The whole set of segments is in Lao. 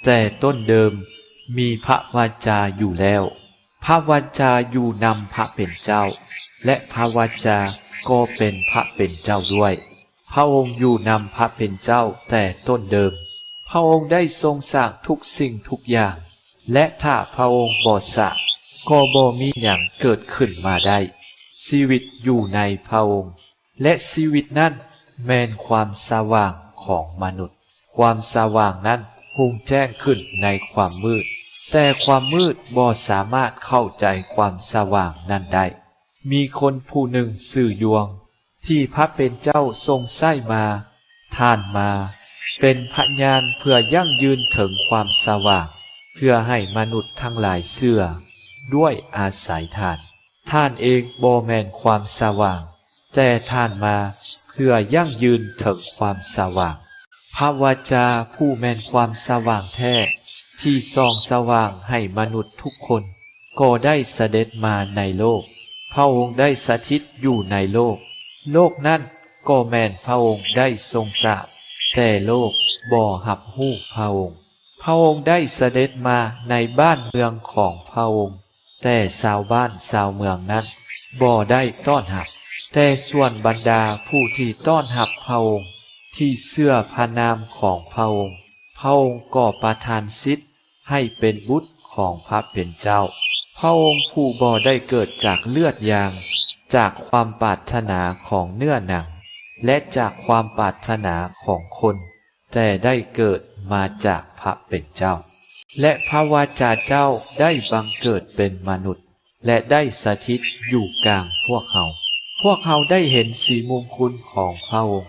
ແຕ່ຕົ້ນເດີມມີພະວາຈາຢູ່ແລ້ວ. ພະວາຈາຢູ່ນຳພະເປັນເຈົ້າ ແລະ ພະວາຈາກໍເປັນພະເປັນເຈົ້າດ້ວຍ. ພະອົງຢູ່ນຳພະເປັນເຈົ້າແຕ່ຕົ້ນເດີມ. ພະອົງໄດ້ຊົງສ້າງທຸກສິ່ງທຸກຢ່າງ ແລະ ຖ້າພະອົງບໍ່ສະ ກໍບໍ່ມີຫຍັງເກີດຂຶ້ນມາໄດ້. ຊີວິດຢູ່ໃນພະອົງ ແລະ ຊີວິດນັ້ນແມ່ນຄວາມສະຫວ່າງຂອງມະນຸດ. ຄວາມສະຫວ່າງນັ້ນຮຸ່ງແຈ້ງຂຶ້ນໃນຄວາມມືດ, ແຕ່ຄວາມມືດບໍ່ສາມາດເຂົ້າໃຈຄວາມສະຫວ່າງນັ້ນໄດ້. ມີຄົນຜູ້ໜຶ່ງຊື່ຢວງ ທີ່ພະເປັນເຈົ້າຊົງໃຊ້ມາ, ທ່ານມາເປັນພະຍານເພື່ອຢັ້ງຢືນເຖິງຄວາມສະຫວ່າງ, ເພື່ອໃຫ້ມະນຸດທັງຫຼາຍເຊື່ອດ້ວຍອາໄສທ່ານ. ທ່ານເອງບໍ່ແມ່ນຄວາມສະຫວ່າງ, ແຕ່ທ່ານມາເພື່ອຢັ້ງຢືນເຖິງຄວາມສະຫວ່າງ. ພະວາຈາຜູ້ແມ່ນຄວາມສະຫວ່າງແທ້ ທີ່ສ່ອງສະຫວ່າງໃຫ້ມະນຸດທຸກຄົນ ກໍໄດ້ສະເດັດມາໃນໂລກ. ພະອົງໄດ້ສະຖິດຢູ່ໃນໂລກ. ໂລກນັ້ນກໍແມ່ນພະອົງໄດ້ຊົງສ້າງ, ແຕ່ໂລກບໍ່ຮັບຮູ້ພະອົງ. ພະອົງໄດ້ສະເດັດມາໃນບ້ານເມືອງຂອງພະອົງ, ແຕ່ຊາວບ້ານຊາວເມືອງນັ້ນບໍ່ໄດ້ຕ້ອນຮັບ. ແຕ່ສ່ວນບັນດາຜູ້ທີ່ຕ້ອນຮັບພະອົງ, ທີ່ເຊື່ອພະນາມຂອງພະອົງ, ພະອົງກໍປະທານສິດໃຫ້ເປັນບຸດຂອງພະເປັນເຈົ້າ. ພະອົງຜູ້ບໍ່ໄດ້ເກີດຈາກເລືອດຢາງ, ຈາກຄວາມປາດຖະໜາຂອງເນື້ອໜັງ ແລະ ຈາກຄວາມປາດຖະໜາຂອງຄົນ, ແຕ່ໄດ້ເກີດມາຈາກພະເປັນເຈົ້າ. ແລະ ພະວາຈາເຈົ້າໄດ້ບັງເກີດເປັນມະນຸດ ແລະ ໄດ້ສະຖິດຢູ່ກາງພວກເຮົາ. ພວກເຮົາໄດ້ເຫັນສີມຸງຄຸນຂອງພະອົງ,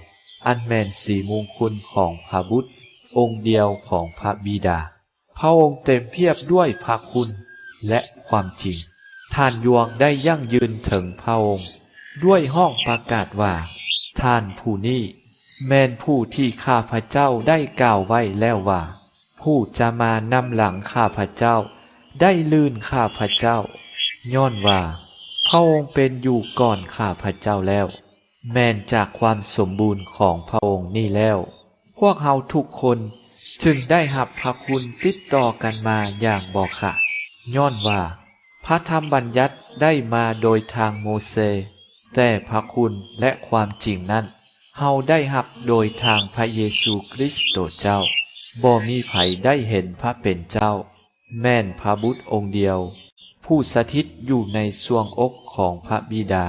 ອັນແມ່ນສີມຸງຄຸນຂອງພະບຸດອົງດຽວຂອງພະບິດາ. ພະອົງເຕັມພຽບດ້ວຍພະຄຸນ ແລະ ຄວາມຈິງ. ທ່ານຢວງໄດ້ຢັ້ງຢືນເຖິງພະອົງ ດ້ວຍຮ້ອງປະກາດວ່າ, ທ່ານຜູ້ນີ້ແມ່ນຜູ້ທີ່ຂ້າພະເຈົ້າໄດ້ກ່າວໄວ້ແລ້ວວ່າ, ຜູ້ຈະມານຳຫຼັງຂ້າພະເຈົ້າໄດ້ລື່ນຂ້າພະເຈົ້າ, ຍ້ອນວ່າພະອົງເປັນຢູ່ກ່ອນຂ້າພະເຈົ້າແລ້ວ. ແມ່ນຈາກຄວາມສົມບູນຂອງພະອົງນີ້ແລ້ວ, ພວກເຮົາທຸກຄົນຈຶ່ງໄດ້ຮັບພະຄຸນຕິດຕໍ່ກັນມາຢ່າງບໍ່ຂາດ, ຍ້ອນວ່າພະທຳບັນຍັດໄດ້ມາໂດຍທາງໂມເຊ, ແຕ່ພະຄຸນ ແລະ ຄວາມຈິງນັ້ນ, ເຮົາໄດ້ຮັບໂດຍທາງພະເຢຊູຄຣິສໂຕເຈົ້າ. ບໍ່ມີໃຜໄດ້ເຫັນພະເປັນເຈົ້າ, ແມ່ນພະບຸດອົງດຽວ ຜູ້ສະຖິດຢູ່ໃນຊ່ວງອົກຂອງພະບິດາ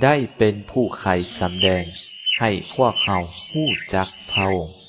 ໄດ້ເປັນຜູ້ໄຂສຳແດງໃຫ້ພວກເຮົາຮູ້ຈັກພະອົງ.